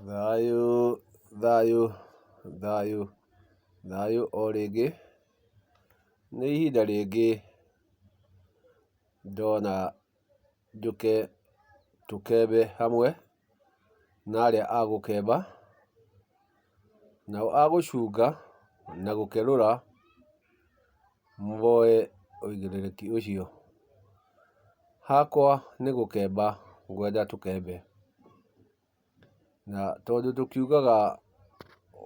Thayũ thayũ thayũ thayũ o rĩngĩ. Nĩ ihinda rĩngĩ ndona njũke tũkembe hamwe na arĩa a gũkemba, nao a gũcunga na gũkerũra moe ũigĩrĩrĩki ũcio. Hakwa nĩ gũkemba ngwenda tũkembe. Na tondũ tũkiugaga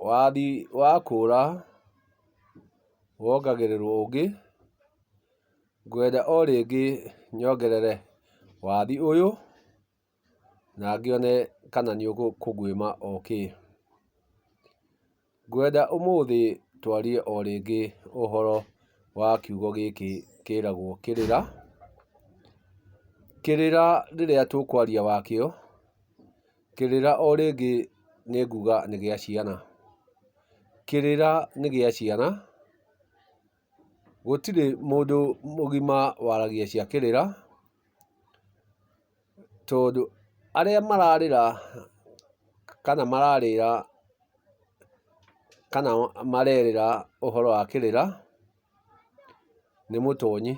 wathi wa kũra wongagĩrĩrwo ũngĩ, ngwenda o rĩngĩ nyongerere wathi ũyũ na ngĩone kana nĩ ũkũgwĩma o kĩ. Ngwenda ũmũthĩ twarie o rĩngĩ ũhoro wa kiugo gĩkĩ kĩragwo kĩrĩra. Kĩrĩra rĩrĩa tũkwaria wakĩo, kĩrĩra o rĩngĩ nĩ nguga nĩ gĩa ciana. Kĩrĩra nĩ gĩa ciana, gũtirĩ mũndũ mũgima waragia cia kĩrĩra, tondũ arĩa mararĩra kana mararĩra kana marerĩra ũhoro wa kĩrĩra nĩ mũtonyi,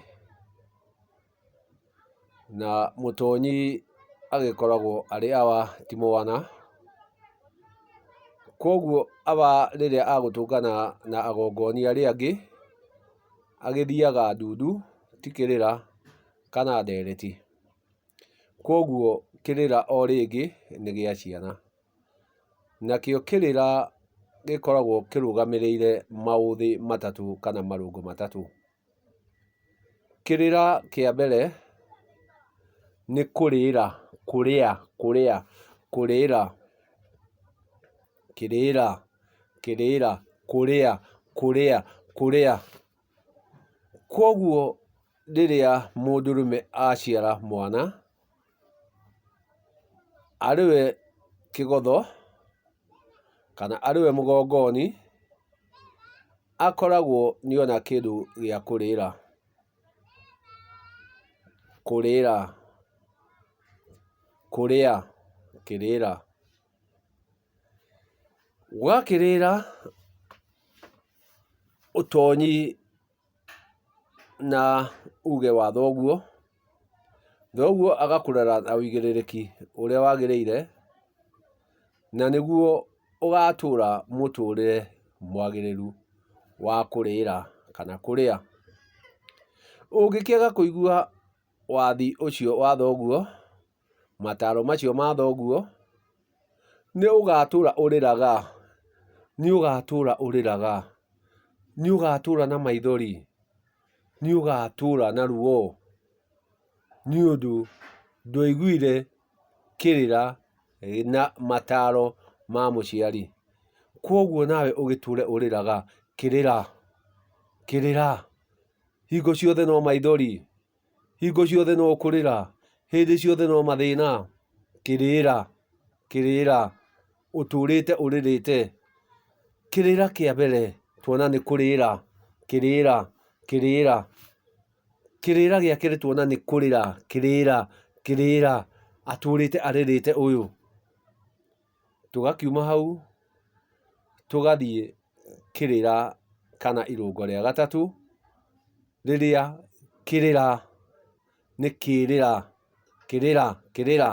na mũtonyi agĩkoragwo arĩ awa ti mwana. Koguo awa rĩrĩa agũtũngana na agongoni arĩa angĩ, agĩthiaga ndundu ti kĩrĩra kana ndereti. Koguo kĩrĩra o rĩngĩ nĩ gĩa ciana. Nakĩo kĩrĩra gĩkoragwo kĩrũgamĩrĩire maũthĩ matatũ kana marũngo matatũ. Kĩrĩra kĩa mbere nĩ kũrĩra, kũrĩa kũrĩa kũrĩra, kĩrĩra kĩrĩra kũrĩa kũrĩa kũrĩa. Koguo rĩrĩa mũndũrũme aciara mwana, arĩwe kĩgotho kana arĩwe mũgongoni, akoragwo nĩona kĩndũ gĩa kũrĩra. Kũrĩra, kũrĩa, kĩrĩra. Wakĩrĩra ũtonyi na uge wa thoguo, thoguo agakũrera na ũigĩrĩrĩki ũrĩa wagĩrĩire, na nĩguo ũgatũra mũtũrĩre mwagĩrĩru wa kũrĩra kana kũrĩa. Ũngĩkĩaga kũigua wathi ũcio wa thoguo, mataro macio ma thoguo, nĩ ũgatũra ũrĩraga, nĩ ũgatũra ũrĩraga, nĩ ũgatũra na maithori, nĩ ũgatũra na ruo, nĩ ũndũ ndwaiguire kĩrĩra na mataro ma mũciari. Koguo nawe ũgĩtũre ũrĩraga kĩrĩra, kĩrĩra, hingo ciothe no maithori, hingo ciothe no kũrĩra, hĩndĩ ciothe no mathĩna, kĩrĩra, kĩrĩra, ũtũrĩte ũrĩrĩte. Kĩrĩra kĩa mbere tuona nĩ kũrĩra, kĩrĩra, kĩrĩra. Kĩrĩra gĩa kerĩ tuona nĩ kũrĩra, kĩrĩra, kĩrĩra, atũrĩte arĩrĩte ũyũ. Tũgakiuma hau, tũgathiĩ kĩrĩra kana irũngo rĩa gatatũ, rĩrĩa kĩrĩra nĩ kĩrĩra, kĩrĩra, kĩrĩra,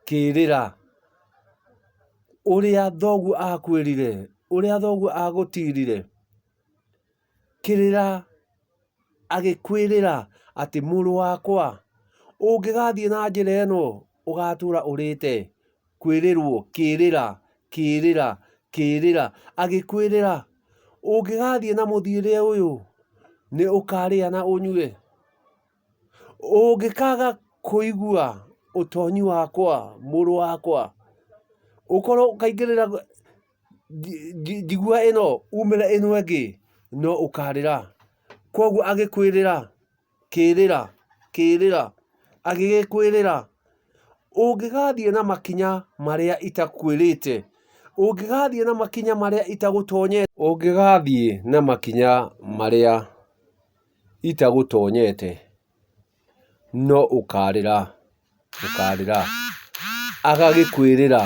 kĩrĩra. Ũrĩa thoguo akwĩrire, ũrĩa thoguo agũtirire, kĩrĩra agĩkwĩrĩra atĩ mũrũ wakwa, ũngĩgathiĩ na njĩra ĩno, ũgatũra ũrĩte. Kwĩrĩrwo, kĩrĩra, kĩrĩra, kĩrĩra, agĩkwĩrĩra, ũngĩgathiĩ na mũthiĩre ũyũ, nĩ ũkarĩa na ũnyue. Ũngĩkaga kũigua ũtonyi wakwa, mũrũ wakwa, ũkorwo ũkaingĩrĩra njigua ĩno umĩre ĩno ĩngĩ, no ũkarĩra. Koguo agĩkwĩrĩra, kĩrĩra, kĩrĩra, agĩgĩkwĩrĩra, ũngĩgathiĩ na makinya marĩa itakwĩrĩte, ũngĩgathiĩ na makinya marĩa itagũtonyete, ũngĩgathiĩ na makinya marĩa itagũtonyete, no ũkarĩra, ũkarĩra. Agagĩkwĩrĩra.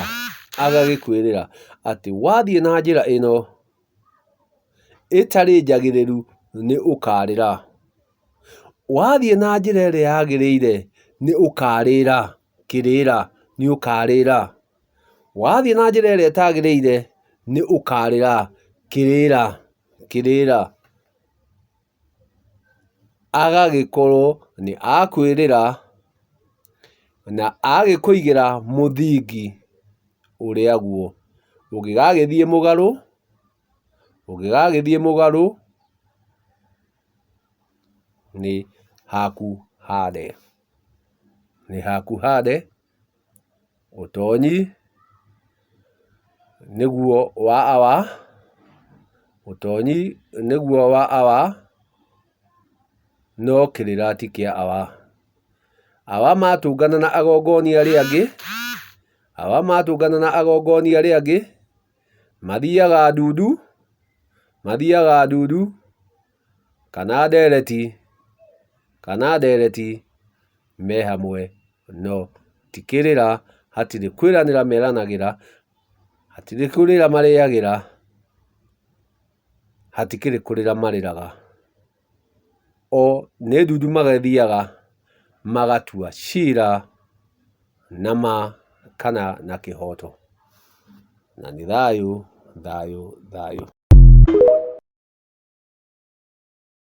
Agagĩkwĩrĩra atĩ wathiĩ na njĩra ĩno ĩtarĩ njagĩrĩru nĩ ũkarĩra. Wathiĩ na njĩra ĩrĩa yagĩrĩire nĩ ũkarĩra kĩrĩra, nĩ ũkarĩra. Wathiĩ na njĩra ĩrĩa ĩtagĩrĩire nĩ ũkarĩra kĩrĩra, kĩrĩra. Agagĩkorwo nĩ akwĩrĩra na agĩkũigĩra mũthingi ũrĩa guo. Ũngĩgagĩthiĩ mũgarũ, ũngĩgagĩthiĩ mũgarũ nĩ haku hare. Nĩ haku hare, ũtonyi nĩguo wa awa, ũtonyi nĩguo wa awa, no kĩrĩra ti kĩa awa. Awa matũngana na agongoni arĩa angĩ, awa matũngana na agongoni arĩa angĩ, mathiaga ndundu, mathiaga ndundu, kana ndereti, kana ndereti me hamwe no ti kĩrĩra, hatirĩ kwĩranĩra meranagĩra, hatirĩ kũrĩra marĩagĩra, hatikĩrĩ kũrĩra marĩraga. O nĩ ndundu magĩthiaga magatua cira na ma kana na kĩhoto. Na nĩ thayũ, thayũ, thayũ.